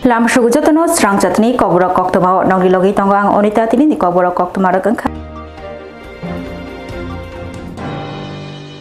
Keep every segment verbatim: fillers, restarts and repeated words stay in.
Lamsugo jotono srang jatni kokborok koktwmao nongni logi tongo ang Onita, tinini kokborok koktwma rok wngkha.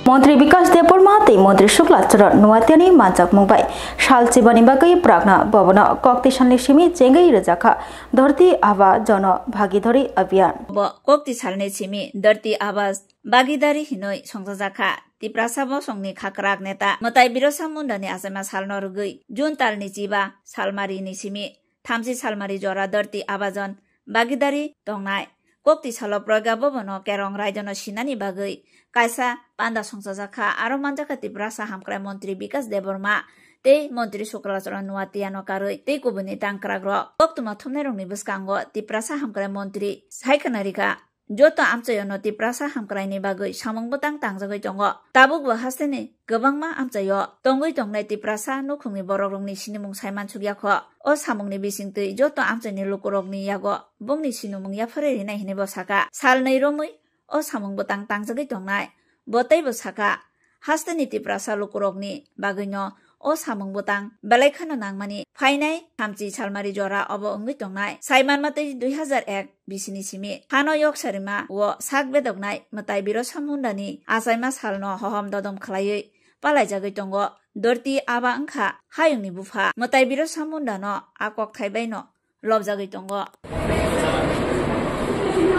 Montri Bikas Debbarma tei Montri Shukla Charan Nuatiani manjakmung bai sal chibani bagwi Pragna Bhavan-o koktisalni simi chengwi rwjakha Dharti Aaba Jan Bhagidari Abhiyan. Bo koktisalni simi Dharti Aaba Bhagidari hinwi songchajakha. Tiprasa bosongni khakrak neta Mwtai Birsa Mundani achaima salno rwgwi June talni chiba salmarini simi thamchi salmari jora Dharti Aaba Jan Bhagidari tongnai. Koktisalo Pragna Bhavan-o Kerong raijono sinani bagwi kaisa panda songchajakha, aro manjakha Tiprasa Hamkrai Montri Bikas Debbarma tei Montri Shukla Charan Nuatiano karwi tei kubuni tangkrakrok. Koktwma thumnairokni bwskango Tiprasa Hamkrai Montri saikhwna rikha, joto amchaiono Tiprasa hamkraini bagwi samung bwtang tangjagwi tongo. Tabukbo hasteni kwbangma amchaio tongwi tongnai Tiprasa nukhungni borokrokni sinimung saimansukya kho. O samungni bisingtwi joto amchaini lukurokni yago bongni sinimung yapharwi rinai hinwi bo saka. Salnwi romwi o samung bwtang tangjagwi tongnai. Bo teibo saka, hasteni Tiprasa lukurokni bagwino o samung bwtang belai kheno nangmani. Phainai thamchi salmari jora obo wngwi tongnai. Saimanma tei dui hazar ek bisini simi hano yok sarima o sak bedoknai Mwtai Birsa Mundani achaima salno hohom dodom khlaiwi palaijagwi tongo. Dharti Aaba wngkha hayungni bupha. Mwtai Birsa Mundano a kokthai baino lobjagwi tongo.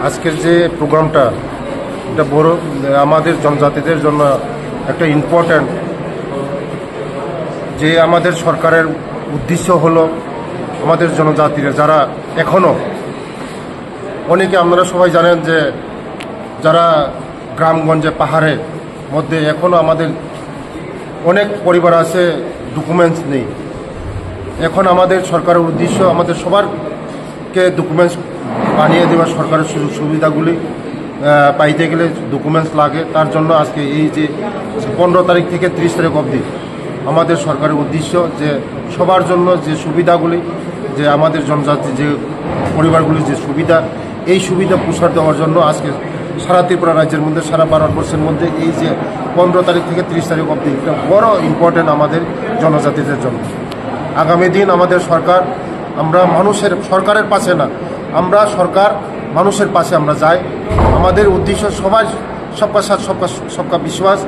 আজকের যে প্রোগ্রামটা, এটা বড়, আমাদের জনজাতিদের জন্য একটা ইম্পর্ট্যান্ট, যে আমাদের সরকারের উদ্দেশ্য হলো আমাদের জনজাতিরা যারা এখনো, অনেকে আপনারা সবাই জানেন যে যারা গ্রামগঞ্জে পাহাড়ের মধ্যে এখনো আমাদের অনেক পরিবার আছে, ডকুমেন্টস নেই। এখন আমাদের সরকারের উদ্দেশ্য আমাদের সবারকে ডকুমেন্টস বানিয়ে দেওয়া, সরকারের সুযোগ সুবিধাগুলি, আহ, পাইতে গেলে ডকুমেন্টস লাগে। তার জন্য আজকে এই যে পনেরো তারিখ থেকে ত্রিশ তারিখ অবধি আমাদের সরকারের উদ্দেশ্য যে সবার জন্য যে সুবিধাগুলি, যে আমাদের জনজাতি যে পরিবারগুলি যে সুবিধা, এই সুবিধা প্রসার দেওয়ার জন্য আজকে সারা ত্রিপুরা রাজ্যের মধ্যে, সারা ভারতবর্ষের মধ্যে এই যে পনেরো তারিখ থেকে ত্রিশ তারিখ অবধি একটা বড় ইম্পর্টেন্ট আমাদের জনজাতিদের জন্য। আগামী দিন আমাদের সরকার, আমরা মানুষের, সরকারের পাশে না, আমরা সরকার মানুষের পাশে আমরা যাই। আমাদের উদ্দেশ্য সবাই, সবকা সাথ, সবকা, সবকা বিশ্বাস,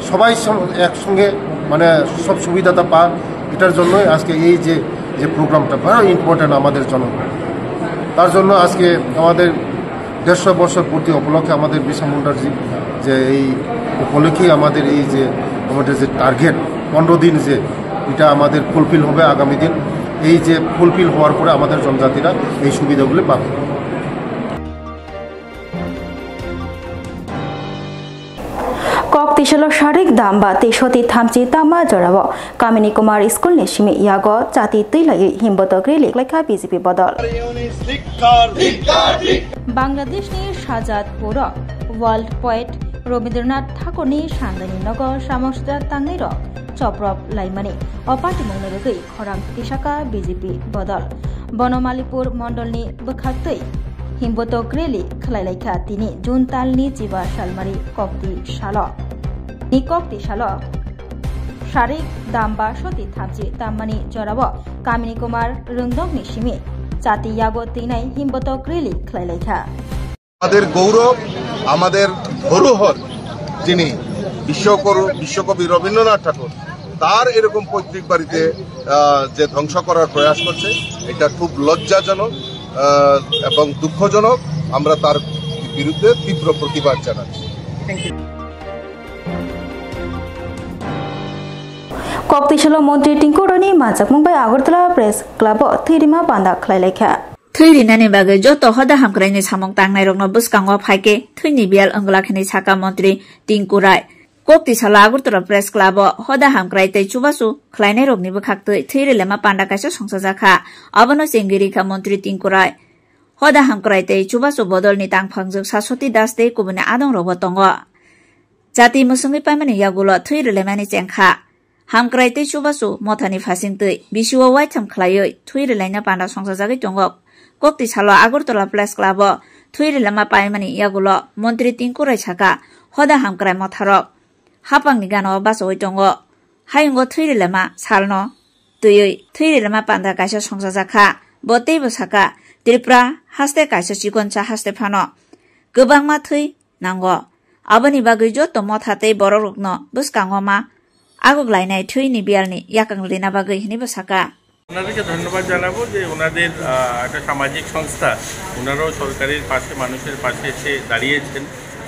সবাই সম-, একসঙ্গে মানে সব সুবিধাটা পান। এটার জন্যই আজকে এই যে, যে প্রোগ্রামটা বড় ইম্পর্টেন্ট আমাদের জন্য। তার জন্য আজকে আমাদের দেড়শো বছর পূর্তি উপলক্ষে আমাদের বিরসা মুন্ডার যে, যে এই উপলক্ষেই আমাদের এই যে, আমাদের যে টার্গেট পনেরো দিন, যে এটা আমাদের ফুলফিল হবে আগামী দিন। এই যে ফুলফিল হওয়ার পরে আমাদের জনজাতিরা এই সুবিধাগুলি পাবে। Koktisalo Sarik Damba tei Soti Thamchi Tama jorao Kamini Kumar School ni simi yago chati twi laiwi himbotok rally khlaikha B J P bodol. Bangladeshni Shahjadpuro World Poet Rabindranath Thakurni sandaini nogo samosjak tangnairok choprop laimani o patimungni rwgwi khorang tisaka B J P bodol. Bono Malipur mondolni bwkhaktwi himbotok rally khlailaikha tini June talni chiba salmari kokti salo. Ni kokti salo Sarik Damba Soti Thamchi Tammani jorao Kamini Kumar Rwngdokni simi chati yago twinai himbotok rally khlailaikha. আমাদের গৌরব, আমাদের ধরোহর, যিনি বিশ্বকর-, বিশ্বকবি রবীন্দ্রনাথ ঠাকুর, তার এরকম পৈতৃক বাড়িতে, আহ, যে ধ্বংস করার প্রয়াস করছে, এটা খুব লজ্জাজনক, আহ, এবং দুঃখজনক। আমরা তার বিরুদ্ধে তীব্র প্রতিবাদ জানাচ্ছি। Koktisalo Montri Tinku Royni manjakmung bai Agartala Press Club o thwirima panda khlailaikha. Thwi rinani bagwi joto hoda hamkraini samung tangnairokno bwskango phaikhe thwini biyal wngwlak hinwi saka Montri Tinku Roy. Koktisalo Agartala Press Club o hoda hamkrai tei chubachu khlainairokni bwkhaktwi thwi rilema panda kaisa songchajakha. Abono chengwi rikha Montri Tinku Roy. Hoda hamkrai tei chubachu bodolni tangphangjwk Saswati Das tei kubuni adongrokbo tongo. Chati mwswngwi paimani yagulo thwi rilaimani chengkha. Hamkrai tei chubachu mothani phasingtwi bisio waitham khlaiwi thwi rilaina panda songchajagwi tongo. Koktisalo Agartala Press Club o thwi rilama paimani yagulo Montri Tinku Roy saka, hoda hamkrai motharok hapangni gana o bachaui tongo. Hayungo thwi rilama salno twiwi thwi rilma panda kaisa songchajak kha. Bo teibo saka, Tripura haste kaisa chikonsa haste phano kwbangma thwi nango. Aboni bagwi joto motha tei bororokno bwskango ma aguk lainai thwini biyalni yakang rina bagwi hwnwi bo saka. ওনাদেরকে ধন্যবাদ জানাবো যে ওনাদের, আহ, একটা সামাজিক সংস্থা, ওনারাও সরকারের পাশে, মানুষের পাশে এসে দাঁড়িয়েছেন।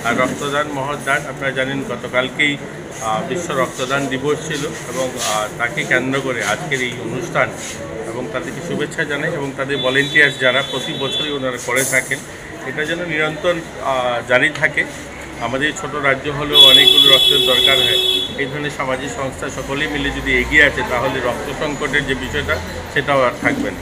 আর রক্তদান মহৎ দান, আপনারা জানেন গতকালকেই, আহ, বিশ্ব রক্তদান দিবস ছিল এবং, আহ, তাকে কেন্দ্র করে আজকের এই অনুষ্ঠান এবং তাদেরকে শুভেচ্ছা জানাই এবং তাদের ভলেন্টিয়ার্স যারা প্রতি বছরই ওনারা করে থাকেন, এটা যেন নিরন্তর, আহ, জারি থাকে। আমাদের ছোট রাজ্য হলেও অনেকগুলো রক্তের দরকার হয়। এই ধরনের সামাজিক সংস্থা সকলেই মিলে যদি এগিয়ে আসে, তাহলে রক্ত সংকটের যে বিষয়টা, সেটাও আর থাকবে না।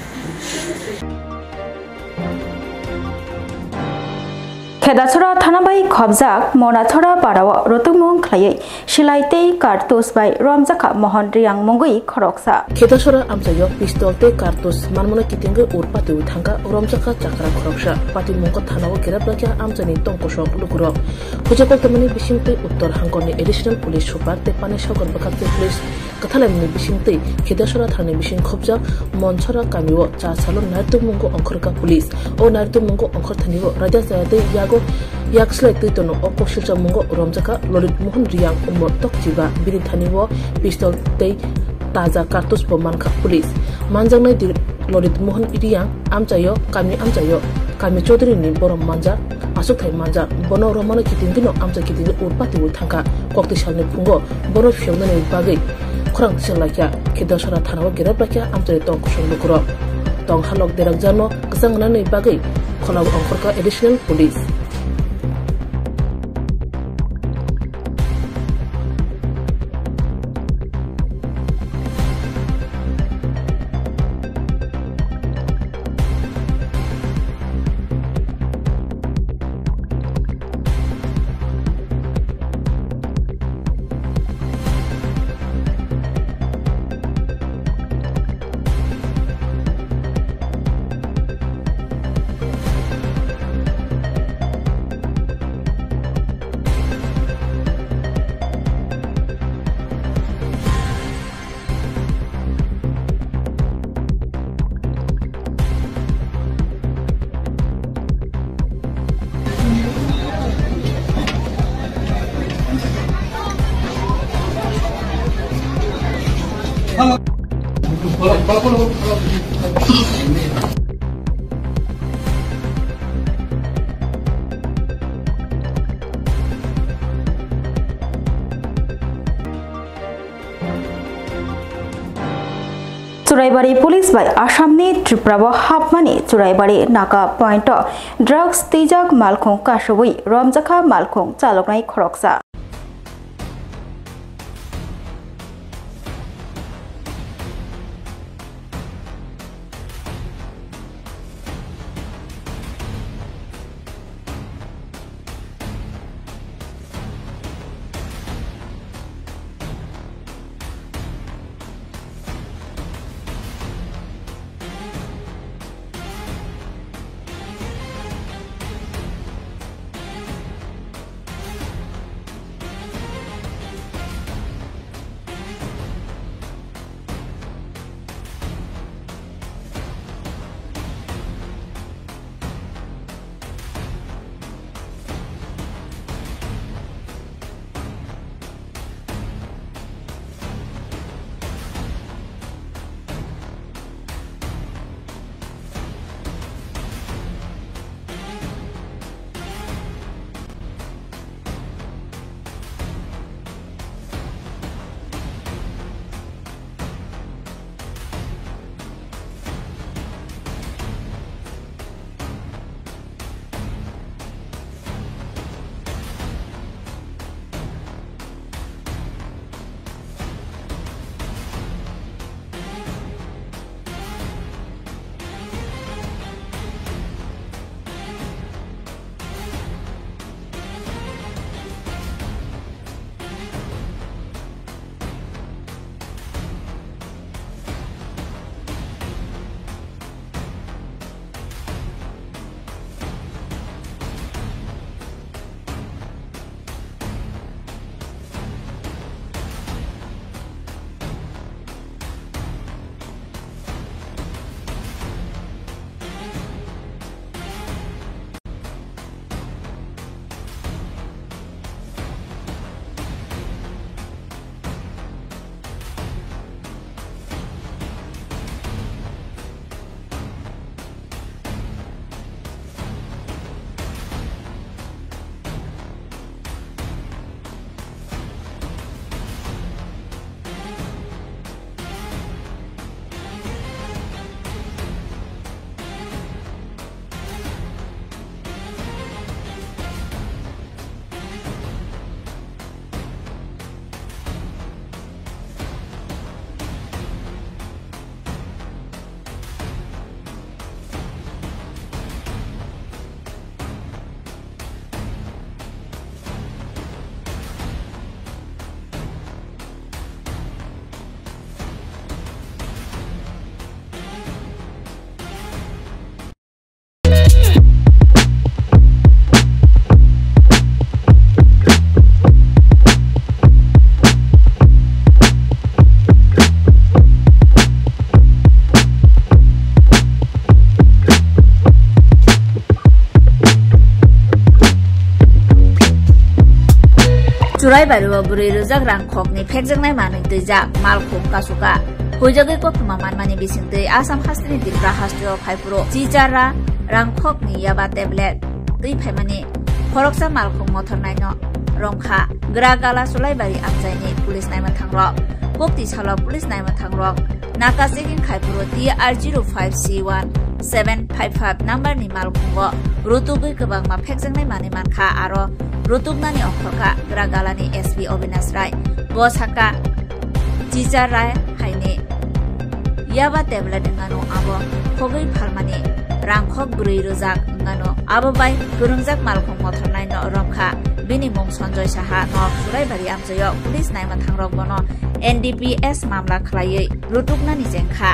Khedachora thana bai khobjak Monachora parao rwtwkmung khlaiwi silai tei kartus bai romjakha Mohon Riyang mungwi khoroksa. Khedachora amchaio pistol tei kartus manmano kitingwi ur patiwi thangkha romjakha chakra khoroksa. Patimungkho thanao gerep lakha amchaini tongkosong lukurok. Puja koktwmani bisingtwi Uttor Hangkorni Additional Police Super tei Panisagar bwkhakni Police kwthalamni bisingtwi Khedasora thanani bising khobjak Monsora kamio cha salo naitwmungkho ongkhorkha police. O naitwmungkho ongkhorthanio raida chaya tei yago yak slai twi tono. O koksilchamungo romjakha Lolit Mohon Riyang umor tokchiba, bini thanio pistol tei taja kartus bo mankha police. Manjaknai di Lolit Mohon Riyang amchaio, kami amchaio, kami Chaudhary ni borom manjak, aswkthai manjak. Bono romano kitingwino amchai kitingwi ur patiwi thangkha. Kokti salni phungo bono phiyoknani bagwi khorang tisa laikha, Khedasora thanao gerep laikha amchaini tong kosong lukurok. Tong halok derakjakno kwchang wngnani bagwi khwlao ongkhorkha additional police. Churaibari Police bai Assamni Tripurao hapmani Churaibari Naga Point o drugs twijak malkhung kasubwi romjakha malkhung chaloknai khoroksa. Churaibari o bwrwi rwjak rangkhokni phekjaknai manwi twijak malkhung kasuka. Huijagwi koktwma manmani bisingtwi Assam hasteni Tripura hasteo phaiphuru Chichara rangkhokni yaba tablet twi phaimani khoroksa malkhung mothornaino romkha Gragala Chulaibari amchaini police naimwthangrok. Kokti salo police naimwthangrok naka checking khai phuru T R zero five C one seven five five number ni malkhungo rutugwi kwbangma phekjaknai manwi mankha, aro rutuknani ongkhorkha Gragalani S P Obinash Rai. Bo sakha, Chichara haini yaba tablet wngano abo khogwi phalmani rangkhok bwrwi rwjak wngano, abo bai kwrwngjak malkhung mothornaino romkha. Bini mung Sanjoy Saha, nok Churaibari amchaio police naimwthangrok bono N D P S mamla khlaiwi rutuknani jengkha.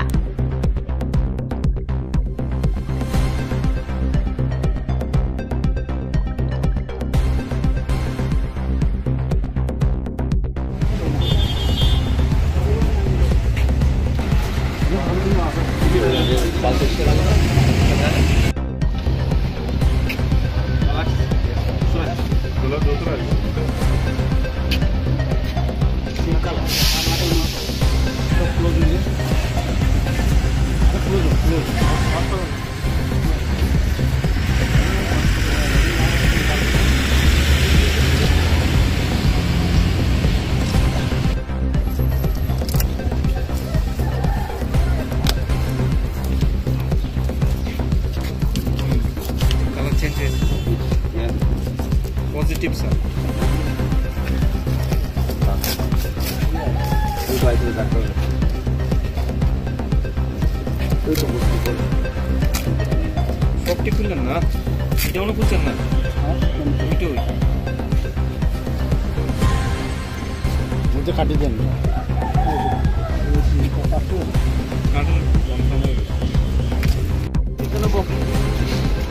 Color change হয়েছে। Positive, sir। সবটি খুললেন না, এটা মনে খুলছেন না। ওইটাই। मुझे काटी देना।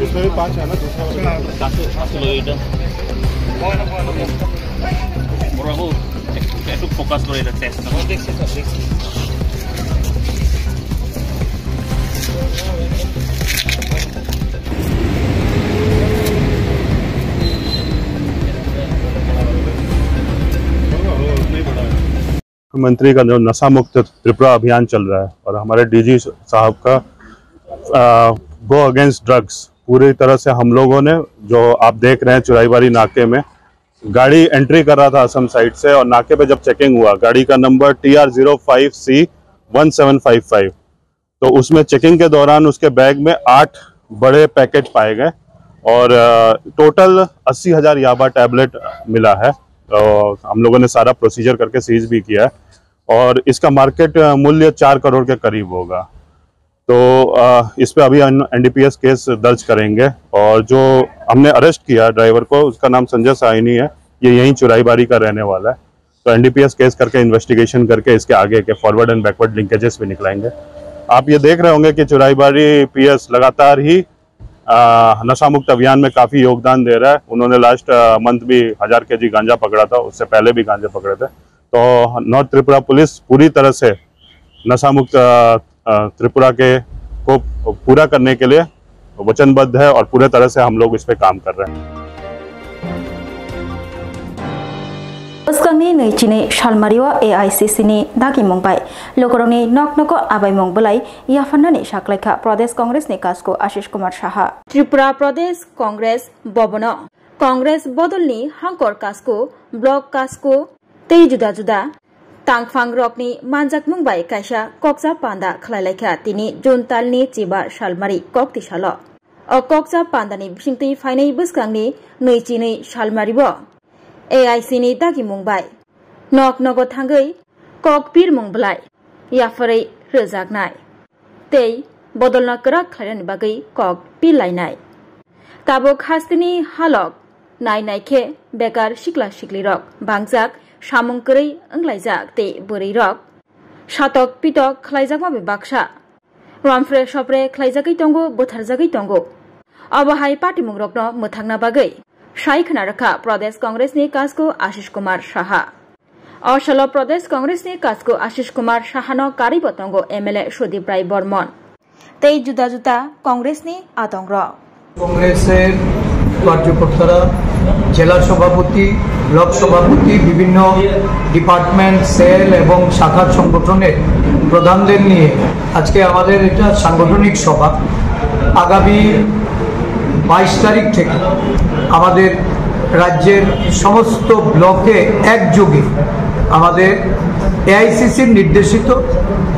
उसमें भी पाँच है ना, दूसरा वाला। আসলে এটা। বড় বাবু, একটু, একটু ফোকাস করে এটা চেষ্টা। দেখছি স্যার, দেখছি। मुख्यमंत्री का जो नशा मुक्त त्रिपुरा अभियान चल रहा है और हमारे डीजी साहब का, आ, गो अगेंस्ट ड्रग्स, पूरी तरह से हम लोगों ने, जो आप देख रहे हैं चुराईबारी नाके में गाड़ी एंट्री कर रहा था असम साइड से, और नाके पे जब चेकिंग हुआ, गाड़ी का number T R zero five C one seven five five, तो उसमें चेकिंग के दौरान उसके बैग में आठ बड़े पैकेट पाए गए और, अ, टोटल अस्सी हज़ार याबा टैबलेट मिला है। तो हम लोगों ने सारा प्रोसीजर करके सीज भी किया है और इसका मार्केट, अ, मूल्य चार करोड़ के करीब होगा। तो, अ, इस पे अभी एन-, एनडीपीएस केस दर्ज करेंगे और जो हमने अरेस्ट किया ड्राइवर को, उसका नाम संजय साहिनी है, ये यहीं चुराईबारी का रहने वाला है। तो एनडीपीएस केस करके इन्वेस्टिगेशन करके इसके आगे के फॉरवर्ड एंड बैकवर्ड लिंकेजेस भी निकलेंगे। आप ये देख रहे होंगे कि चुराईबारी पीएस लगातार ही, अ, नशा मुक्त अभियान में काफ़ी योगदान दे रहा है। उन्होंने लास्ट, अ, मंथ भी हज़ार केजी गांजा पकड़ा था, उससे पहले भी गांजा पकड़े थे। तो नॉर्थ त्रिपुरा पुलिस पूरी तरह से नशा मुक्त, अ, अ, त्रिपुरा के को पूरा करने के लिए वचनबद्ध है और पूरे तरह से हम लोग इस पे काम कर रहे हैं। Bwskangni nwi chini salmario A I C C ni dagimung bai lukurokni nok nogo abaimung bwlai yapharnani saklaikha Pradesh Congress ni kasku Ashish Kumar Saha. Tripura Pradesh Congress Bhavan o Congress bodolni hangkor kasku block kasku tei juda juda tangphang rokni manjakmung bai kaisa kokcha panda khlailaikha tini June talni chiba salmari kokti salo. O kokcha pandani bisingtwi phainai bwskangni nwi chinwi salmario A I C ni dagimung bai nok nogo thangwi kok pirmung bwlai yapharwi rwjaknai tei bodolno kwrak khlainani bagwi kok pilainai. Tabuk hasteni halok nai nai khe bekar sikla siklirok bangjak, samung kwrwi wnglaijak tei bwrwirok satok pitok khlaijakma bai baksa romphre sopre khlaijagwi tongo, butharjagwi tongo. Obo hai patimungrokno mwthangna bagwi sai khna rwkha Pradesh Congress ni kasku Ashish Kumar Saha. O salo Pradesh Congress ni kasku Ashish Kumar Sahano karwi bo tongo M L A Sudip Rai Bormon tei juda juda Congress ni atongrok. কংগ্রেসের কার্যকর্তারা জেলা সভাপতি, ব্লক সভাপতি, বিভিন্ন department, sell এবং শাখার সংগঠনের প্রধানদের নিয়ে আজকে আমাদের এটা সাংগঠনিক সভা। আগামী বাইশ তারিখ থেকে আমাদের রাজ্যের সমস্ত ব্লকে একযোগে আমাদের এআইসিসির নির্দেশিত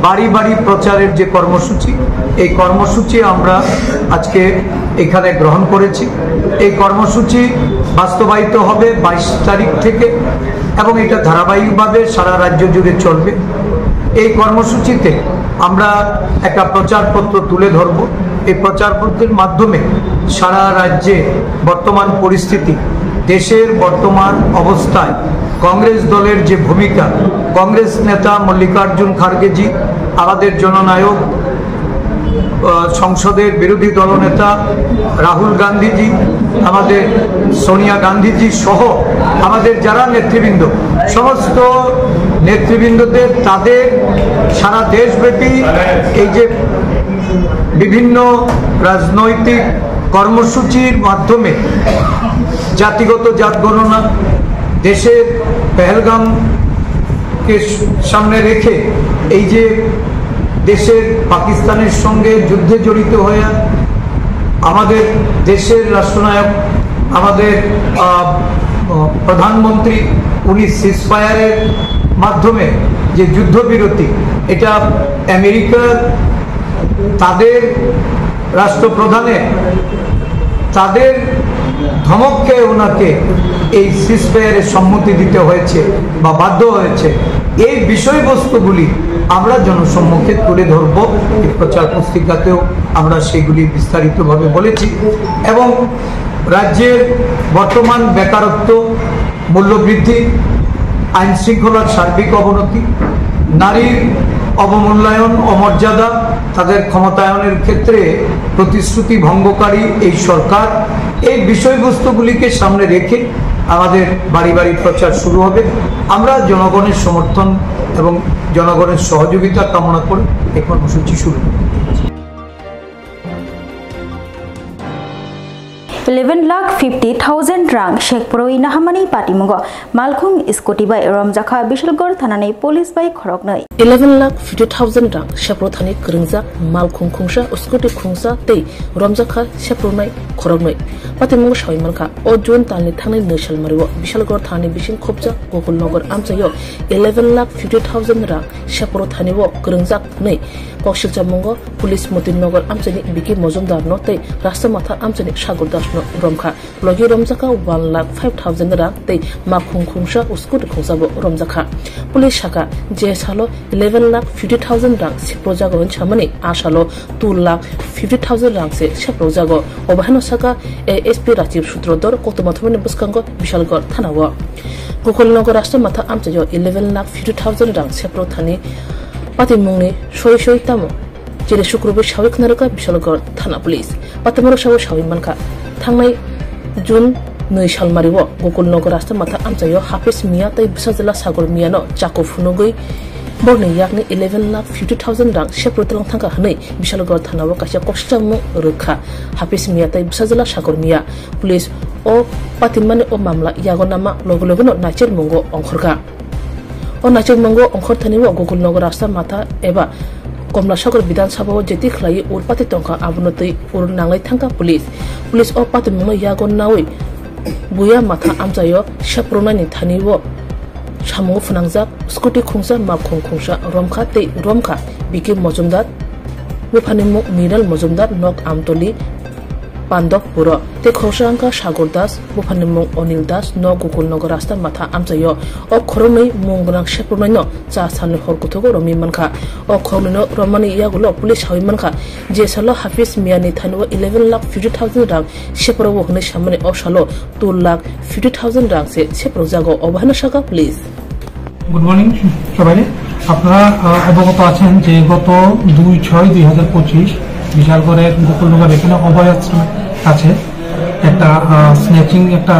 বাড়ি বাড়ি প্রচারের যে কর্মসূচি, এই কর্মসূচি আমরা আজকে এখানে গ্রহণ করেছি। এই কর্মসূচি বাস্তবায়িত হবে বাইশ তারিখ থেকে এবং এটা ধারাবাহিকভাবে সারা রাজ্য জুড়ে চলবে। এই কর্মসূচিতে আমরা একটা প্রচারপত্র তুলে ধরব। এই প্রচারপত্রের মাধ্যমে সারা রাজ্যে বর্তমান পরিস্থিতি, দেশের বর্তমান অবস্থায় কংগ্রেস দলের যে ভূমিকা, কংগ্রেস নেতা মল্লিকার্জুন খার্গেজি, আমাদের জননায়ক, আহ, সংসদের বিরোধী দলনেতা রাহুল গান্ধীজি, আমাদের সোনিয়া গান্ধীজি সহ আমাদের যারা নেতৃবৃন্দ, সমস্ত নেতৃবৃন্দদের, তাদের সারা দেশব্যাপী এই যে বিভিন্ন রাজনৈতিক কর্মসূচির মাধ্যমে জাতিগত জাতগণনা, দেশের পহেলগামকে সামনে রেখে এই যে দেশের পাকিস্তানের সঙ্গে যুদ্ধে জড়িত হয়ে আমাদের দেশের রাষ্ট্রনায়ক, আমাদের, আহ, প্রধানমন্ত্রী, উনি সিজফায়ারের মাধ্যমে যে যুদ্ধবিরতি, এটা আমেরিকার তাদের রাষ্ট্রপ্রধানের তাদের ধমক খেয়ে ওনাকে এই সিজফায়ারে সম্মতি দিতে হয়েছে বা বাধ্য হয়েছে। এই বিষয়বস্তুগুলি আমরা জনসম্মুখে তুলে ধরব। এই প্রচার পুস্তিকাতেও আমরা সেগুলি বিস্তারিতভাবে বলেছি এবং রাজ্যের বর্তমান বেকারত্ব, মূল্যবৃদ্ধি, আইন শৃঙ্খলার সার্বিক অবনতি, নারীর অবমূল্যায়ন, অমর্যাদা, তাদের ক্ষমতায়নের ক্ষেত্রে প্রতিশ্রুতি ভঙ্গকারী এই সরকার, এই বিষয়বস্তুগুলিকে সামনে রেখে আমাদের বাড়ি বাড়ি প্রচার শুরু হবে। আমরা জনগণের সমর্থন এবং জনগণের সহযোগিতা কামনা করে এই কর্মসূচি শুরু করব। Eleven lakh fifty thousand rang sekproi nahamani patimungo malkhung scooty bai romjakha Bishalgarh thanani police bai khoroknwi. Eleven lakh fifty thousand rang sepro thani kwrwngjak malkhung khungsa, scooty khungsa tei romjakha sepronai khoroknwi. Patimungo sawi mankha, o June talni thangnai nwi salmario Bishalgarh thanani bising khopjak Gokul Nagar amchaio eleven lakh fifty thousand rang sepro thani o kwrwngjak hwnwi koksilchamungo Police Motin Nagar amchaini Biki Mojumdar no tei Rasta Matha amchaini Sagar Das no romkha. Logi romjakha one lakh five thousand rang tei makhung khungsa o scooty khungsa bo romjakha. Police sakha, je salo eleven lakh fifty thousand rang sepro jago hwn samani, a salo two lakh fifty thousand rang se sepro jago. Obo haino sakha A S P Rajiv Sutradhar koktwma thumani bwskango Bishalgarh thanao. Gokul Nagar Rasta Matha amchaio eleven lakh fifty thousand rang sepro thani patimungni soi soi tamo Chini Sukrobai sawi khwnarwkha Bishalgarh thana police. Patimorok sawi sawi mankha, thangnai June nwi salmario Gokul Nagar Rasta Matha amchaio Hafiz Mia tei bwsajwla Sagar Miano chaku phunugwi borokni yakni eleven lakh fifty thousand rang sepro twlang thangkha hwnwi Bishalgarh thanao kaisa koksilchamung rwkha. Hafiz Mia tei bwsajwla Sagar Mia. Police o patimani o mamla yago nama loge logeno naichermungo ongkhorkha. O naichommungo ongkhor thani o Gokul Nagar Rasta Matha eba Komla Sagar Bidhan Sabha o jeti khlaiwi ur pati tongkha, abono twi ur nanglai thangkha police. Police o patimungno yago nawi buya Matha amchaio sepronani thani o samung phwnangjak scooty khungsa, makhung khungsa romkha tei romkha Biki Mojumdar, buphani mung Miral Mojumdar, nok Amtoli, Pandopuro. Tei khoroksa wngkha Sagar Das, buphani mung Onil Das, no Gokul Nagar Rasta Matha amchaio. O khoroknwi mung gwnang sepronai no cha salni hor kuthugo romwi mankha. O khoroknwi no romani yagulo police sawi mankha, je salo Hafiz Miani thani o eleven lakh fifty thousand rang sepro o hwnwi samani, o salo two lakh fifty thousand rang se sepro jago, obo haino sakha police. Good morning সবাই। আপনারা, আহ, অবগত আছেন যে গত দুই ছয় দুই হাজার পঁচিশ বিশালগড়ের গোকুলনগর এখানে অভয় আশ্রমের কাছে একটা, আহ, স্ন্যাচিং একটা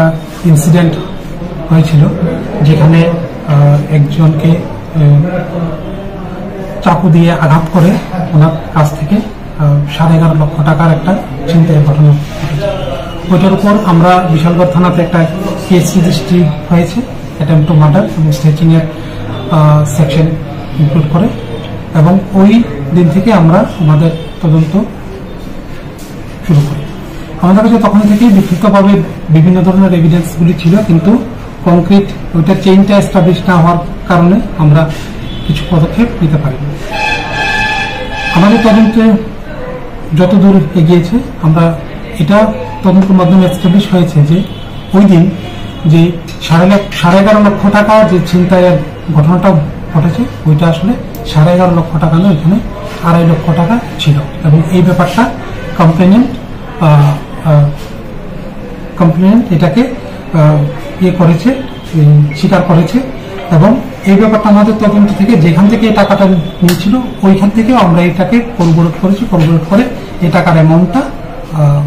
ইনসিডেন্ট হয়েছিল, যেখানে, আহ, একজনকে, আহ, চাকু দিয়ে আঘাত করে ওনার কাছ থেকে, আহ, সাড়ে এগারো লক্ষ টাকার একটা ছিনতাইয়ের ঘটনা ঘটেছে। ওইটার উপর আমরা বিশালগড় থানাতে একটা কেস রেজিস্ট্রি হয়েছে অ্যাটেম্প টু মার্ডার এবং স্নেচিং এর সেকশন ইনক্লুড করে, এবং ওই দিন থেকে আমরা আমাদের তদন্ত শুরু করি। আমাদের কাছে তখন থেকেই বিক্ষিপ্তভাবে বিভিন্ন ধরনের এভিডেন্সগুলি ছিল, কিন্তু কংক্রিট ওইটা চেইনটা এস্টাবলিশ না হওয়ার কারণে আমরা কিছু পদক্ষেপ নিতে পারিনি। আমাদের তদন্তে যতদূর এগিয়েছে, আমরা এটা তদন্তের মাধ্যমে এস্টাবলিশ হয়েছে যে ওই দিন যে সাড়ে লাখ, সাড়ে এগারো লক্ষ টাকা যে ছিনতাইয়ের ঘটনাটা ঘটেছে, ওইটা আসলে সাড়ে এগারো লক্ষ টাকা নয়, এখানে আড়াই লক্ষ টাকা ছিল। এবং এই ব্যাপারটা কমপ্লেনেন্ট, কমপ্লেনেন্ট এটাকে আহ, ইয়ে করেছে, উম, স্বীকার করেছে। এবং এই ব্যাপারটা আমাদের তদন্ত থেকে, যেখান থেকে এই টাকাটা নিয়েছিল, ওইখান থেকেও আমরা এটাকে কর্পোরেট করেছি। কর্পোরেট করে এই টাকার অ্যামাউন্টটা, আহ,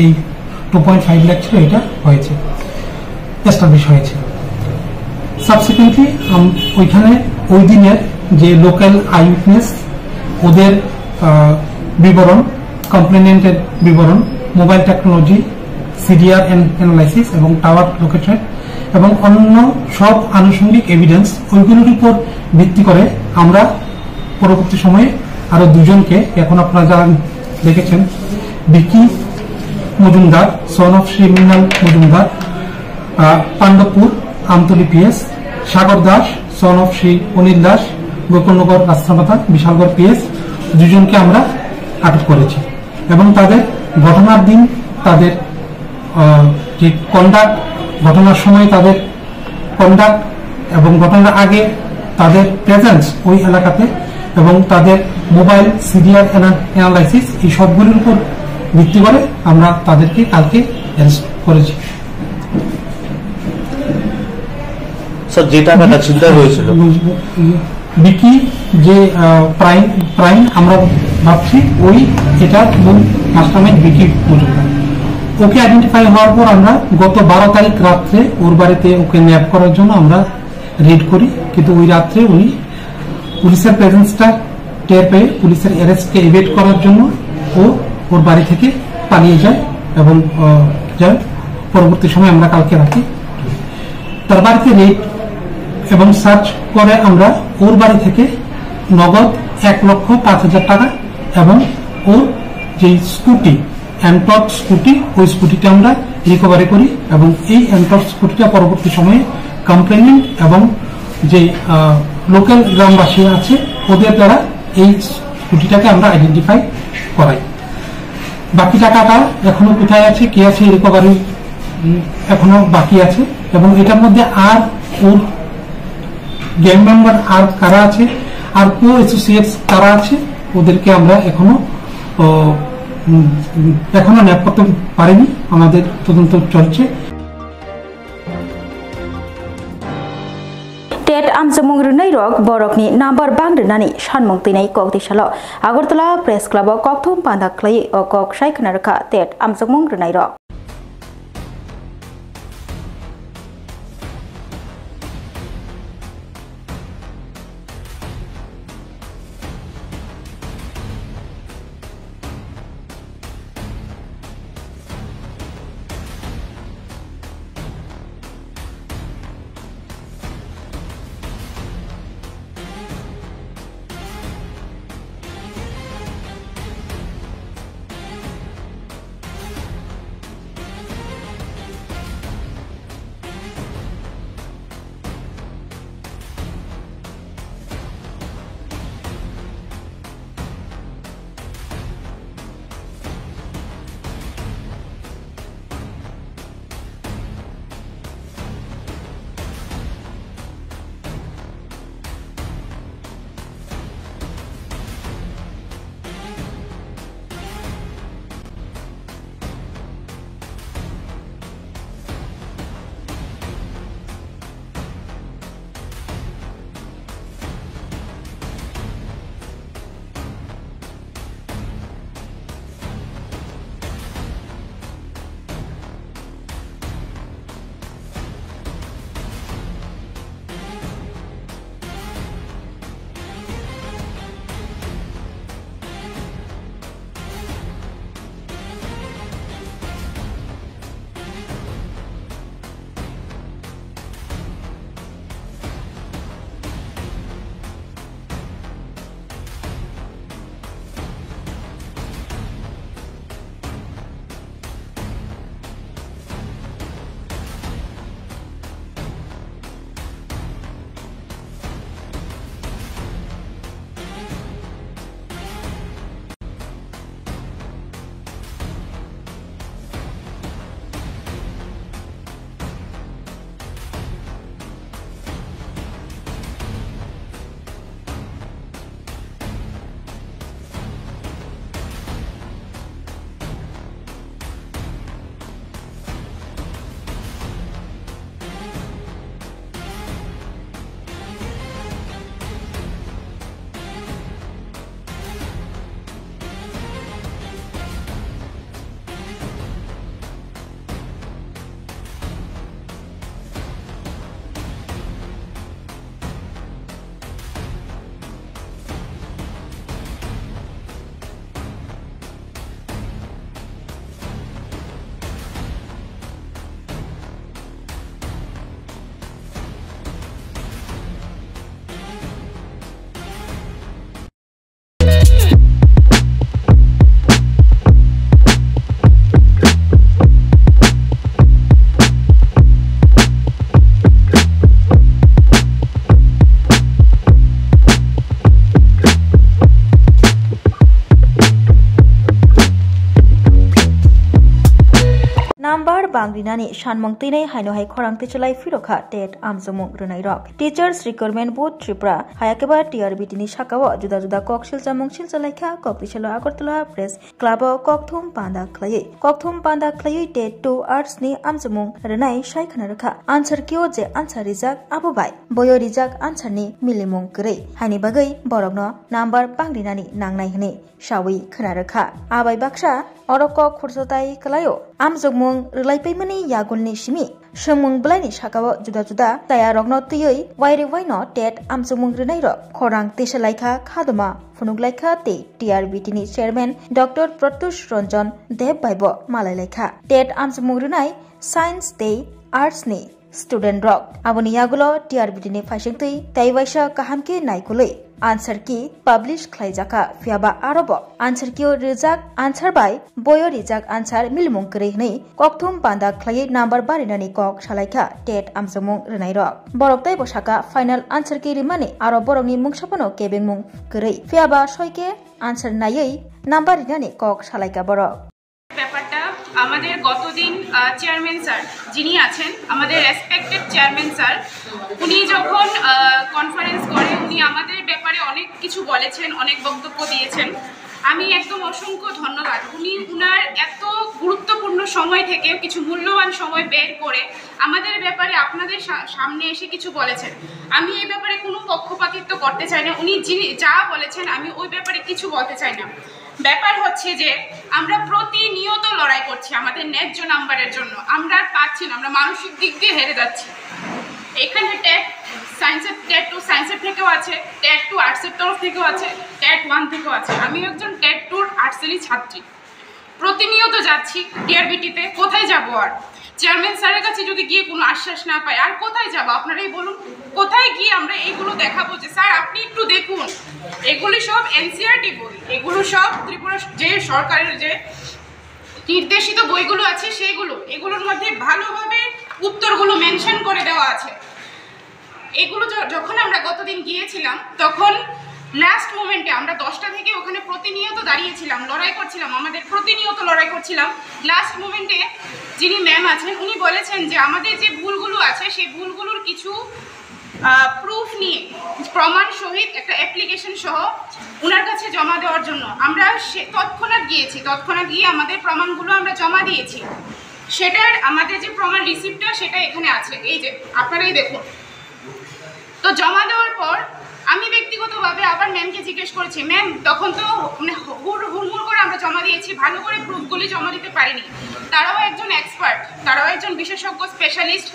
এই টু পয়েন্ট ফাইভ লাখ ছিল, এটা হয়েছে, এস্টাবলিশ হয়েছে। সাবসিকুয়েন্টলি ওইখানে ওই দিনের যে লোকাল আই উইটনেস, ওদের আহ, বিবরণ, কমপ্লেনেন্টের বিবরণ, মোবাইল টেকনোলজি, সিডিআর অ্যানালাইসিস এবং টাওয়ার লোকেশন এবং অন্য সব আনুষঙ্গিক এভিডেন্স, ওইগুলোর উপর ভিত্তি করে আমরা পরবর্তী সময়ে আরো দুজনকে, এখন আপনারা যারা দেখেছেন, Bicky Majumdar, son of Shri Mrinal Majumdar, ah, Pandabpur Amtali PS, Sagar Das, son of Shri Anil Das, Gokulnagar Rastamatha Bishalgarh PS, দুজনকে আমরা আটক করেছি। এবং তাদের ঘটনার দিন, তাদের, আহ, যে কন্ডাক্ট, ঘটনার সময় তাদের কন্ডাক্ট এবং ঘটনার আগে তাদের প্রেজেন্স ওই এলাকাতে এবং তাদের মোবাইল সিডিআর অ্যানালাইসিস, এই সবগুলির উপর ভিত্তি করে আমরা তাদেরকে কালকে অ্যারেস্ট করেছি। স্যার, যে টাকাটা ছিনতাই হয়েছিল। বিকি যে, আহ, প্রাইম, প্রাইম আমরা ভাবছি ওই এটা মূল মাস্টারমাইন্ড বিকি মজুমদার। ওকে আইডেন্টিফাই হওয়ার পর আমরা গত বারো তারিখ রাত্রে ওর বাড়িতে ওকে ন্যাপ করার জন্য আমরা রেড করি, কিন্তু ওই রাত্রে উনি পুলিশের প্রেজেন্সটা টের পেয়ে পুলিশের অ্যারেস্টকে এভেট করার জন্য ও ওর বাড়ি থেকে পালিয়ে যায় এবং, আহ, যায়। পরবর্তী সময় আমরা কালকে রাতে তার বাড়িতে রেড এবং সার্চ করে আমরা ওর বাড়ি থেকে নগদ এক লক্ষ পাঁচ হাজার টাকা এবং ওর যে স্কুটি, অ্যান্টর্ক স্কুটি, ওই স্কুটিটা আমরা রিকভারি করি এবং এই অ্যান্টর্ক স্কুটিটা পরবর্তী সময়ে কমপ্লেনেন্ট এবং যে, আহ, লোকাল গ্রামবাসী আছে ওদের দ্বারা এই স্কুটিটাকে আমরা আইডেন্টিফাই করাই। বাকি টাকাটা এখনো কোথায় আছে, কে আছে, রিকভারি, উম, এখনো বাকি আছে এবং এটার মধ্যে আর ওর গ্যাং মেম্বার আর কারা আছে, আর কো অ্যাসোসিয়েটস কারা আছে, ওদেরকে আমরা এখনো, ও, উম, এখনো ন্যাপ করতে পারিনি। আমাদের তদন্ত চলছে। Tet amchomung rwnai rok borokni number bang rwnani sanmung twinai kok tisalo Agartala Press Club o kokthum panda khlai o kok sai khna rwkha tet amchomung rwnai rok. pangrinani sanmung teinai haino hai khorang tisalai phirokha TET amjokmung rwnairok. Teachers Recruitment Board Tripura hayakeba T R B T ni sakao juda juda kok silchamung silchalaikha. Kok tisalo Agartala Press Club o kokthum panda khlaiwi kokthum panda khlaiwi TET two Arts ni amjokmung rwnai sai khna rwkha. Answer key o je answer rijak abo bai boyo rijak answer ni milimung kwrwi haini bagwi borokno number pangrinani nangnai hwnwi sawi khna rwkha. Abai baksa oro kok khursotai kwlaio. Amjokmung rwlaipaimani yagulni simi swngmung bwlaini sakao juda juda tayarokno twiwi waire waino TET amjokmung rwnairok khorang tisalaikha, khadoma phunuklaikha tei T R B T ni chairman Doctor Pratyush Ranjan Deb bai bo malailaikha. TET amjokmung rwnai science tei arts ni student rok. Aboni yagulo T R B T ni phaisingtwi tei waisa kaham khe naikolwi answer key publish khlaijakha, phiyaba aro bo answer key o rijak answer bai boyo rijak answer milimung kwrwi hwnwi kokthum panda khlaiwi number barinani kok salaikha TET amjokmung rwnairok. Borok teibo saka final answer key rimani aro borokni mungsa phano kebengmung kwrwi, phiyaba soi khe answer naiwi number rinani kok salaikha borok. ব্যাপারটা আমাদের গতদিন chairman sir যিনি আছেন, আমাদের respected chairman sir, উনি যখন কনফারেন্স করে উনি আমাদের ব্যাপারে অনেক কিছু বলেছেন, অনেক বক্তব্য দিয়েছেন। আমি একদম অসংখ্য ধন্যবাদ। উনি উনার এত গুরুত্বপূর্ণ সময় থেকে, কিছু মূল্যবান সময় বের করে আমাদের ব্যাপারে আপনাদের সা-, সামনে এসে কিছু বলেছেন। আমি এই ব্যাপারে কোনো পক্ষপাতিত্ব করতে চাই না। উনি যিনি যা বলেছেন আমি ওই ব্যাপারে কিছু বলতে চাই না। ব্যাপার হচ্ছে যে আমরা প্রতিনিয়ত লড়াই করছি আমাদের ন্যায্য নাম্বারের জন্য। আমরা আর পাচ্ছি না, আমরা মানসিক দিক দিয়ে হেরে যাচ্ছি। এখানে টেট সায়েন্সের, টেট টু সায়েন্সের থেকেও আছে, টেট টু আর্টসের তরফ থেকেও আছে, টেট ওয়ান থেকেও আছে। আমি একজন টেট টুর আর্টসেরই ছাত্রী। প্রতিনিয়ত যাচ্ছি টিআরবিটিতে, কোথায় যাব আর? চেয়ারম্যান স্যারের কাছে যদি গিয়ে কোনো আশ্বাস না পাই, আর কোথায় যাব? আপনারাই বলুন, কোথায় গিয়ে আমরা এইগুলো দেখাবো যে স্যার আপনি একটু দেখুন? এগুলি সব এনসিইআরটি বই, এগুলো সব ত্রিপুরা যে সরকারের যে নির্দেশিত বইগুলো আছে সেইগুলো, এগুলোর মধ্যে ভালোভাবে উত্তরগুলো মেনশন করে দেওয়া আছে। এগুলো য-, যখন আমরা গতদিন গিয়েছিলাম, তখন লাস্ট মোমেন্টে আমরা দশটা থেকে ওখানে প্রতিনিয়ত দাঁড়িয়েছিলাম, লড়াই করছিলাম, আমাদের প্রতিনিয়ত লড়াই করছিলাম। লাস্ট মোমেন্টে যিনি ম্যাম আছেন, উনি বলেছেন যে আমাদের যে ভুলগুলো আছে, সেই ভুলগুলোর কিছু প্রুফ নিয়ে, প্রমাণ সহিত একটা অ্যাপ্লিকেশন সহ ওনার কাছে জমা দেওয়ার জন্য। আমরা সে তৎক্ষণাৎ গিয়েছি, তৎক্ষণাৎ গিয়ে আমাদের প্রমাণগুলো আমরা জমা দিয়েছি। সেটার আমাদের যে প্রমাণ রিসিপ্টটা, সেটা এখানে আছে, এই যে আপনারাই দেখুন। তো জমা দেওয়ার পর আমি ব্যক্তিগতভাবে আবার ম্যামকে জিজ্ঞেস করেছি, ম্যাম, তখন তো মানে হুড় হুড়মুড় করে আমরা জমা দিয়েছি, ভালো করে প্রুফগুলি জমা দিতে পারিনি। তারাও একজন এক্সপার্ট, তারাও একজন বিশেষজ্ঞ, স্পেশালিস্ট,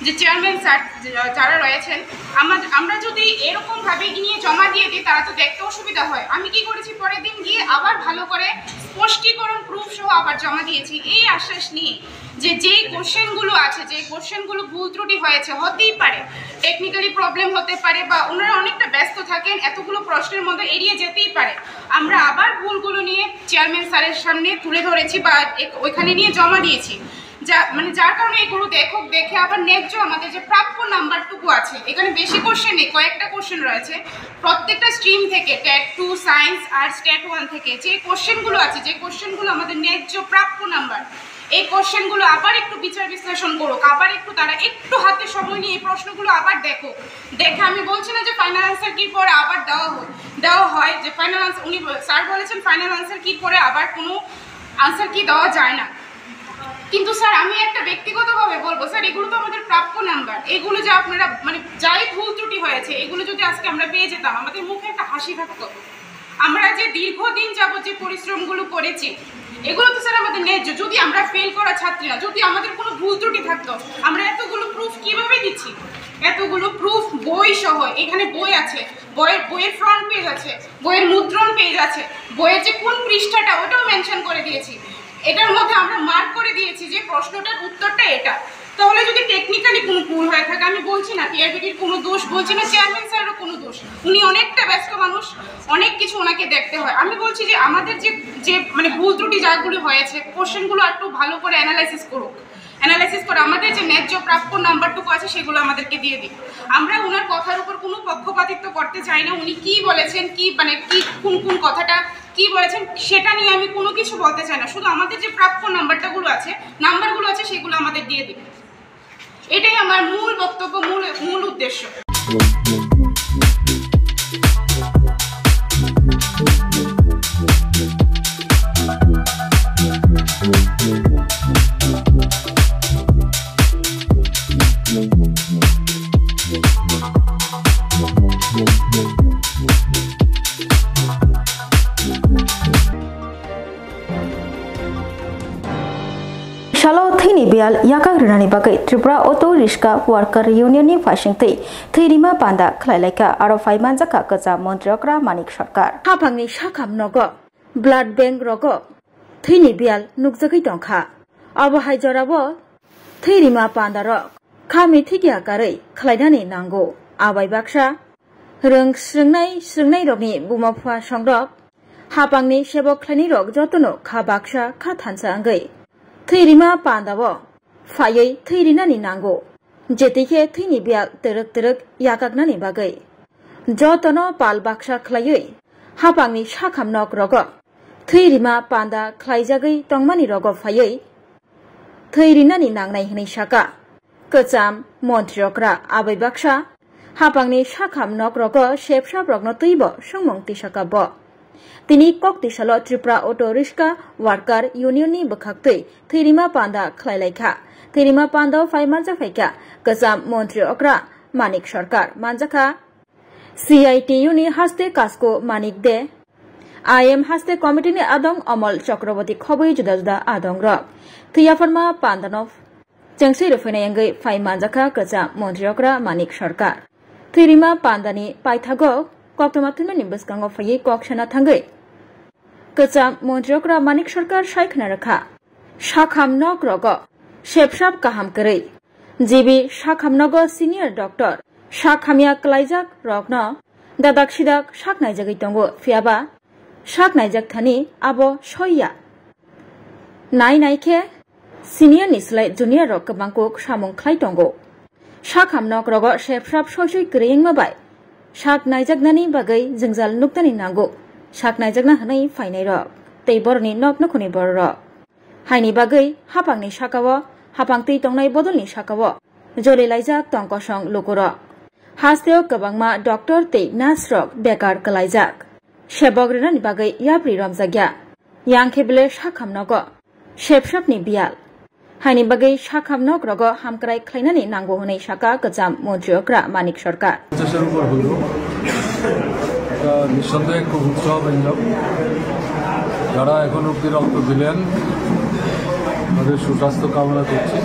যে চেয়ারম্যান স্যার, যে-, যারা রয়েছেন, আমার, আমরা যদি এরকম ভাবে নিয়ে জমা দিয়ে দিই, তারা তো দেখতে অসুবিধা হয়। আমি কি করেছি, পরের দিন গিয়ে আবার ভালো করে স্পষ্টীকরণ প্রুফ সহ আবার জমা দিয়েছি, এই আশ্বাস নিয়ে যে যেই কোশ্চেনগুলো আছে, যে কোশ্চেনগুলো ভুল ত্রুটি হয়েছে, হতেই পারে, টেকনিক্যালি প্রবলেম হতে পারে, বা ওনারা অনেকটা ব্যস্ত থাকেন, এতগুলো প্রশ্নের মধ্যে এড়িয়ে যেতেই পারে। আমরা আবার ভুলগুলো নিয়ে চেয়ারম্যান স্যারের সামনে তুলে ধরেছি বা এক-, ওইখানে নিয়ে জমা দিয়েছি। যা-, মানে যার কারণে এগুলো দেখুক, দেখে আবার ন্যায্য আমাদের যে প্রাপ্য নাম্বারটুকু আছে, এখানে বেশি কোশ্চেন নেই, কয়েকটা কোশ্চেন রয়েছে প্রত্যেকটা স্ট্রিম থেকে, TET two, science, arts, TET one থেকে যে কোশ্চেনগুলো আছে, যে কোশ্চেনগুলো আমাদের ন্যায্য প্রাপ্য নাম্বার, এই কোশ্চেনগুলো আবার একটু বিচার বিশ্লেষণ করুক, আবার একটু তারা একটু হাতে সময় নিয়ে এই প্রশ্নগুলো আবার দেখুক। দেখে আমি বলছি না যে ফাইনাল আনসার কি পরে আবার দেওয়া হয়, দেওয়া হয় যে ফাইনাল আনসার, উনি ব-, স্যার বলেছেন ফাইনাল আনসার কি পরে আবার কোনো আনসার কি দেওয়া যায় না। কিন্তু স্যার, আমি একটা ব্যক্তিগতভাবে বলবো স্যার, এগুলো তো আমাদের প্রাপ্য নাম্বার। এগুলো যে আপনারা মানে যাই ভুল ত্রুটি হয়েছে, এগুলো যদি আজকে আমরা পেয়ে যেতাম, আমাদের মুখে একটা হাসি থাকতো। আমরা যে দীর্ঘদিন যাবত যে পরিশ্রমগুলো করেছি, এগুলো তো স্যার আমাদের ন্যায্য। যদি আমরা ফেল করা ছাত্রী না, যদি আমাদের কোনো ভুল ত্রুটি থাকতো, আমরা এতগুলো প্রুফ কিভাবে দিচ্ছি? এতগুলো প্রুফ বই সহ, এখানে বই আছে, বইয়ের, বইয়ের ফ্রন্ট পেজ আছে, বইয়ের মুদ্রণ পেজ আছে, বইয়ের যে কোন পৃষ্ঠাটা, ওটাও মেনশন করে দিয়েছি। এটার মধ্যে আমরা মার্ক করে দিয়েছি যে প্রশ্নটার উত্তরটা এটা। তাহলে যদি টেকনিক্যালি কোনো ভুল হয়ে থাকে, আমি বলছি না টিআরবিটির কোনো দোষ, বলছি না চেয়ারম্যান স্যারেরও কোনো দোষ, উনি অনেকটা ব্যস্ত মানুষ, অনেক কিছু ওনাকে দেখতে হয়। আমি বলছি যে আমাদের যে, যে মানে ভুল ত্রুটি যাগুলি হয়েছে, কোশ্চেনগুলো একটু ভালো করে অ্যানালাইসিস করুক। অ্যানালাইসিস করে আমাদের যে ন্যায্য প্রাপ্য নাম্বারটুকু আছে সেগুলো আমাদেরকে দিয়ে দিন। আমরা ওনার কথার উপর কোনো পক্ষপাতিত্ব করতে চাই না। উনি কি বলেছেন, কি মানে কি কোন কোন কথাটা কি বলেছেন সেটা নিয়ে আমি কোনো কিছু বলতে চাই না। শুধু আমাদের যে প্রাপ্য নাম্বারটাগুলো আছে, নাম্বারগুলো আছে, সেগুলো আমাদের দিয়ে দিন। এটাই আমার মূল বক্তব্য, মূল মূল উদ্দেশ্য। Salo thwini biyal yakak rwnani bagwi Tripura Auto Rickshaw Worker Union ni phaisingtwi thwirima panda khlailaikha, aro phai manjakha kwcham montri okra Manik Sarkar. Haphangni sakham nogo blood bank rogo thwini biyal nukjagwi tongkha. Abo hai jorao thwirima pandarok kha mithikya karwi khlainani nango. Abai baksa rwng srwngnai srwngnairokni buma phua songrok hapangni sebok khlainairok jotono kha baksa kha thansa wngwi thwirima pandao phaiwi thwi rinani nango, jetikhe thwini biyal twrwk twrwk yakaknani bagwi. Jotono pal baksa khlaiwi hapangni sakham nok rogo thwi rima panda khlaijagwi tongmani rogo phaiwi thwi rinani nangnai hwnwi saka. Kwcham montri okra abai baksa hapangni sakham nok rogo sepsap rokno twibo swngmung tisaka bo. Tini kok tisalo Tripura Auto Rickshaw Worker Union ni bwkhaktwi thwirima panda khlailaikha. Thwirima panda phai manjakphaikha kwcham montri okra Manik Sarkar, manjakha C I T U ni haste Kasko Manik De, I M haste committee ni adong Amol Chakraborty khobwi juda juda adong rok. Thwiyapharma pandano chengswi rwphainai wngwi phai manjakha kwcham montri okra Manik Sarkar. Thwirima pandani paithago koktwma thumnani bwskango phaiwi kok sana thangwi kwcham montri okra Manik Sarkar sai khna rwkha. Sakham nok rogo sepsap kaham kwrwi. G B sakham nogo senior doctor sak hamya kwlaijak rokno dadak sidak sak naijagwi tongo, phiyaba sak naijak thani abo soiya. Nai nai khe senior ni slai junior rok kwbang kuk samung khlai tongo. Sakham nok rogo sepsap soi soi kwrwi wngma bai sak naijaknani bagwi jwngjal nuknani nango. Sak naijakna hwnwi phainai rok tei boroni nok nukhuni bororok. Haini bagwi hapangni sakao, hapang twi tongnai bodolni sakao joli laijak tong kosong lukurok. Hasteo kwbangma doctor tei nurse rok bekar kwlaijak. Sebok rwnani bagwi yapri romjakya. Yang khe bele sakham nogo sepsapni biyal. Haini bagwi sakham nok rogo hamkrai khlainani nango hwnwi saka kwcham montri okra Manik Sarkar. পঞ্চাশের উপর হইল। এটা নিঃসন্দেহে খুব উৎসাহব্যঞ্জক। যারা এখন অবধি রক্ত দিলেন, তাদের সুস্বাস্থ্য কামনা করছি।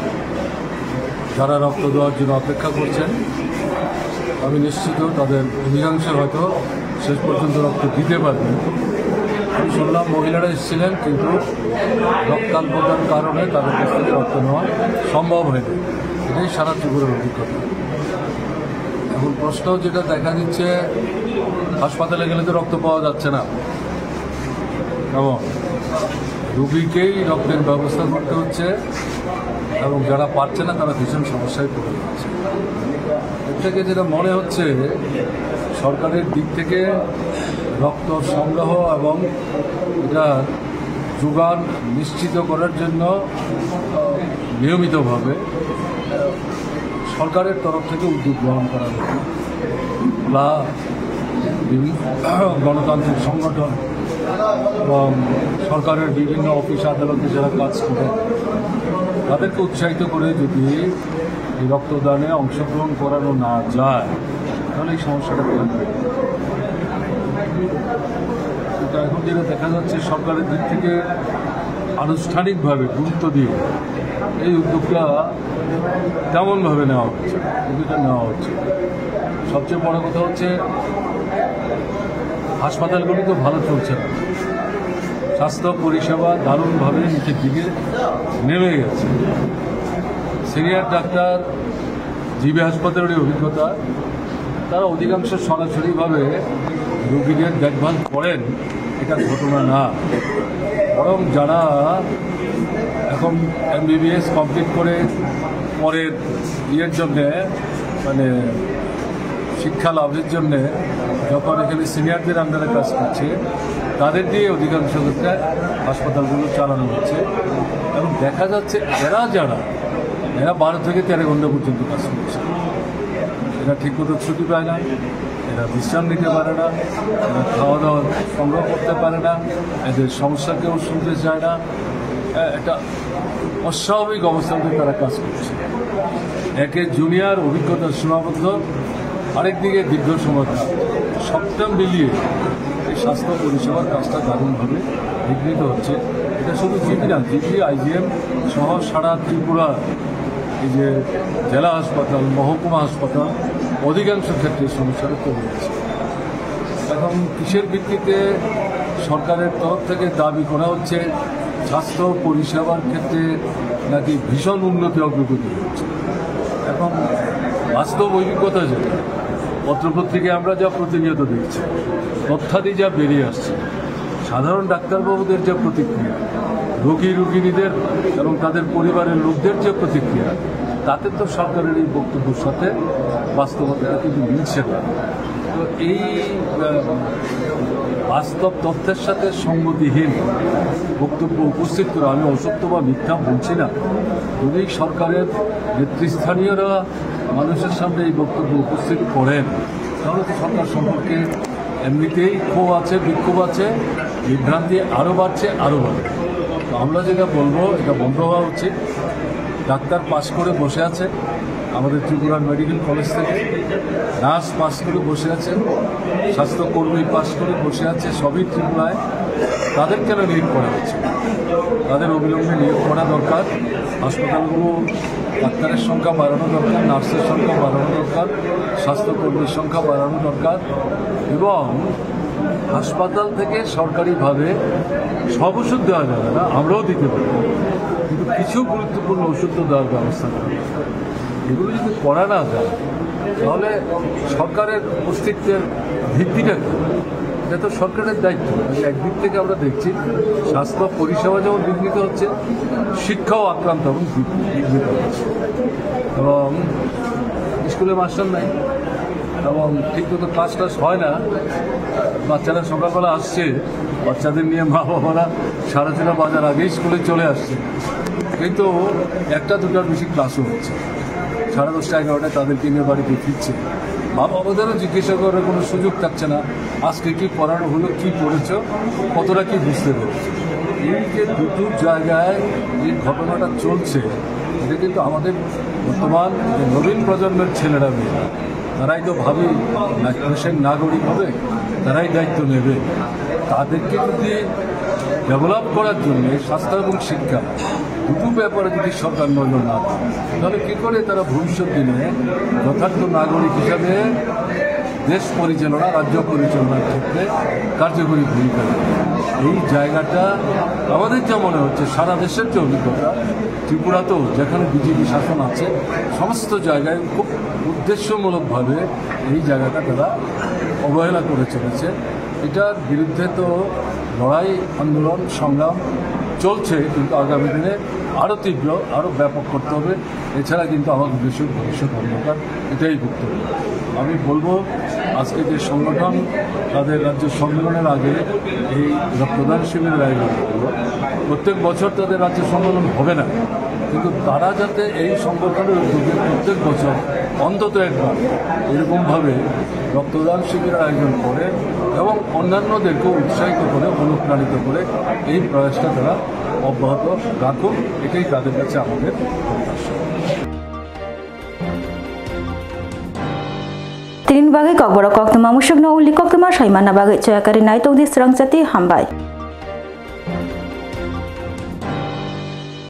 যারা রক্ত দেওয়ার জন্য অপেক্ষা করছেন, আমি নিশ্চিত তাদের অধিকাংশ হয়তো শেষ পর্যন্ত রক্ত দিতে পারবেন। আমি শুনলাম মহিলারা এসেছিলেন, কিন্তু রক্তাল্পতার কারণে তাদের কাছ থেকে রক্ত নেওয়া সম্ভব হয়নি। এটাই সারা ত্রিপুরার অভিজ্ঞতা। এখন প্রশ্ন যেটা দেখা দিচ্ছে, হাসপাতালে গেলে তো রক্ত পাওয়া যাচ্ছে না, এবং রুগীকেই রক্তের ব্যবস্থা করতে হচ্ছে, এবং যারা পাচ্ছে না তারা ভীষণ সমস্যায় পড়ে যাচ্ছে। এর থেকে যেটা মনে হচ্ছে, সরকারের দিক থেকে রক্ত সংগ্রহ এবং এটা যোগান নিশ্চিত করার জন্য, আহ, নিয়মিতভাবে, আহ, সরকারের তরফ থেকে উদ্যোগ গ্রহণ করা হচ্ছে। বা বিভিন্ন গণতান্ত্রিক সংগঠন এবং সরকারের বিভিন্ন অফিস আদালতে যারা কাজ করে, তাদেরকে উৎসাহিত করে যদি এই রক্তদানে অংশগ্রহণ করানো না যায়, তাহলে এই সমস্যাটা থাকবে। কিন্তু এখন যেটা দেখা যাচ্ছে, সরকারের দিক থেকে আনুষ্ঠানিকভাবে গুরুত্ব দিয়ে এই উদ্যোগটা তেমনভাবে নেওয়া হচ্ছে, কিন্তু এটা নেওয়া হচ্ছে। সবচেয়ে বড় কথা হচ্ছে, হাসপাতালগুলি তো ভালো চলছে না, স্বাস্থ্য পরিষেবা দারুণভাবে নিচের দিকে নেমে গেছে। সিনিয়র ডাক্তার, জিবি হাসপাতালের অভিজ্ঞতা, তারা অধিকাংশ সরাসরিভাবে রোগীদের দেখভাল করেন, এটা ঘটনা না। বরং যারা এখন এমবিবিএস কমপ্লিট করে পরের ইয়ের জন্যে, মানে, শিক্ষা লাভের জন্যে যখন এখানে সিনিয়রদের আন্ডারে কাজ করছে, তাদের দিয়ে অধিকাংশ ক্ষেত্রে হাসপাতালগুলো চালানো হচ্ছে। এবং দেখা যাচ্ছে, এরা যারা, এরা বারো থেকে তেরো ঘন্টা পর্যন্ত কাজ করছে। এরা ঠিকমতো ছুটি পায় না, এরা বিশ্রাম নিতে পারে না, এরা খাওয়া দাওয়া সংগ্রহ করতে পারে না, এদের সমস্যা কেউ শুনতে চায় না। এ-, একটা অস্বাভাবিক অবস্থাতে তারা কাজ করছে। একে জুনিয়র, অভিজ্ঞতা সীমাবদ্ধ, আরেকদিকে দীর্ঘ সময়কার, সবটা মিলিয়ে এই স্বাস্থ্য পরিষেবার কাজটা দারুণভাবে বিঘ্নিত হচ্ছে। এটা শুধু জিবি না, জিবি, আইজিএম সহ সারা ত্রিপুরা, এই যে জেলা হাসপাতাল, মহকুমা হাসপাতাল, অধিকাংশ ক্ষেত্রে সমস্যাটা তৈরি হচ্ছে। এখন কিসের ভিত্তিতে সরকারের তরফ থেকে দাবি করা হচ্ছে স্বাস্থ্য পরিষেবার ক্ষেত্রে নাকি ভীষণ উন্নতি অগ্রগতি হচ্ছে? এখন বাস্তব অভিজ্ঞতা যেটা, পত্রপত্রিকায় আমরা যা প্রতিনিয়ত দেখছি, তথ্যাদি যা বেরিয়ে আসছে, সাধারণ ডাক্তারবাবুদের যে প্রতিক্রিয়া, রোগী রোগিনীদের এবং তাদের পরিবারের লোকদের যে প্রতিক্রিয়া, তাতে তো সরকারের এই বক্তব্যের সাথে বাস্তবতাটা কিন্তু মিলছে না। তো এই, আহ, বাস্তব তথ্যের সাথে সঙ্গতিহীন বক্তব্য উপস্থিত করে আমি অসত্য বা মিথ্যা বলছি না। যদি সরকারের নেতৃস্থানীয়রা মানুষের সামনে এই বক্তব্য উপস্থিত করেন, তাহলে তো সরকার সম্পর্কে এমনিতেই ক্ষোভ আছে, বিক্ষোভ আছে, বিভ্রান্তি আরও বাড়ছে, আরও বাড়বে। তো আমরা যেটা বলবো, এটা বন্ধ হওয়া উচিত। ডাক্তার পাশ করে বসে আছে আমাদের ত্রিপুরার মেডিকেল কলেজ থেকে, নার্স পাশ করে বসে আছে, স্বাস্থ্যকর্মী পাশ করে বসে আছে, সবই ত্রিপুরায়। তাদের কেন নিয়োগ করা হচ্ছে? তাদের অবিলম্বে নিয়োগ করা দরকার। হাসপাতালগুলো ডাক্তারের সংখ্যা বাড়ানো দরকার, নার্সের সংখ্যা বাড়ানো দরকার, স্বাস্থ্যকর্মীর সংখ্যা বাড়ানো দরকার এবং হাসপাতাল থেকে সরকারিভাবে সব ওষুধ দেওয়া যাবে না, আমরাও দিতে পারি, কিন্তু কিছু গুরুত্বপূর্ণ ওষুধ তো দেওয়ার ব্যবস্থা করা দরকার। এগুলো যদি করা না যায়, তাহলে সরকারের অস্তিত্বের ভিত্তিটা কি? এটা তো সরকারের দায়িত্ব। কাজে একদিক থেকে আমরা দেখছি স্বাস্থ্য পরিষেবা যেমন বিঘ্নিত হচ্ছে, শিক্ষাও আক্রান্ত এবং বিঘ্নিত হচ্ছে। এবং স্কুলে মাস্টার নাই এবং ঠিকমতো ক্লাস টাস হয় না। বাচ্চারা সকালবেলা আসছে, বাচ্চাদের নিয়ে মা বাবারা সাড়ে ছটা বাজার আগেই স্কুলে চলে আসছে, কিন্তু একটা দুটার বেশি ক্লাসও হচ্ছে। সাড়ে দশটা এগারোটায় তাদেরকে নিয়ে বাড়িতে ফিরছে। মা বাবাদেরও জিজ্ঞাসা করার কোনো সুযোগ থাকছে না, আজকে কি পড়ানো হলো, কি পড়েছ, কতটা কি বুঝতে পেরেছ। এই যে দুটো জায়গায় এই ঘটনাটা চলছে, এটা কিন্তু আমাদের বর্তমান যে নবীন প্রজন্মের ছেলেরা মেয়েরা, তারাই তো ভাবি না-, দেশের নাগরিক হবে, তারাই দায়িত্ব নেবে। তাদেরকে যদি ডেভেলপ করার জন্য স্বাস্থ্য এবং শিক্ষা দুটো ব্যাপারে যদি সরকার নজর না দেয়, তাহলে কী করে তারা ভবিষ্যৎ দিনে যথার্থ নাগরিক হিসাবে দেশ পরিচালনা, রাজ্য পরিচালনার ক্ষেত্রে কার্যকরী ভূমিকা রাখবে? এই জায়গাটা আমাদের যা মনে হচ্ছে, সারা দেশের যে অভিজ্ঞতা, ত্রিপুরাতেও যেখানে বিজেপি শাসন আছে, সমস্ত জায়গায় খুব উদ্দেশ্যমূলকভাবে এই জায়গাটা তারা অবহেলা করে চলেছে। এটার বিরুদ্ধে তো লড়াই, আন্দোলন, সংগ্রাম চলছে, কিন্তু আগামী দিনে আরও তীব্র, আরও ব্যাপক করতে হবে। এছাড়া কিন্তু আমাদের দেশের ভবিষ্যৎ অন্ধকার, এটাই বক্তব্য। আমি বলবো, আজকে যে সংগঠন তাদের রাজ্য সম্মেলনের আগে এই রক্তদান শিবিরের আয়োজন করলো, প্রত্যেক বছর তাদের রাজ্য সম্মেলন হবে না, কিন্তু তারা যাতে এই সংগঠনের উদ্যোগে প্রত্যেক বছর অন্তত একবার এরকমভাবে রক্তদান শিবিরের আয়োজন করে এবং অন্যান্যদেরকেও উৎসাহিত করে, অনুপ্রাণিত করে এই প্রয়াসটা তারা অব্যাহত রাখুন, এটাই তাদের কাছে আমাদের প্রত্যাশা। Tini bagwi kokborok koktwma musukno uli koktwma saimanna bagwi choyakari naitok di srangchati hambai.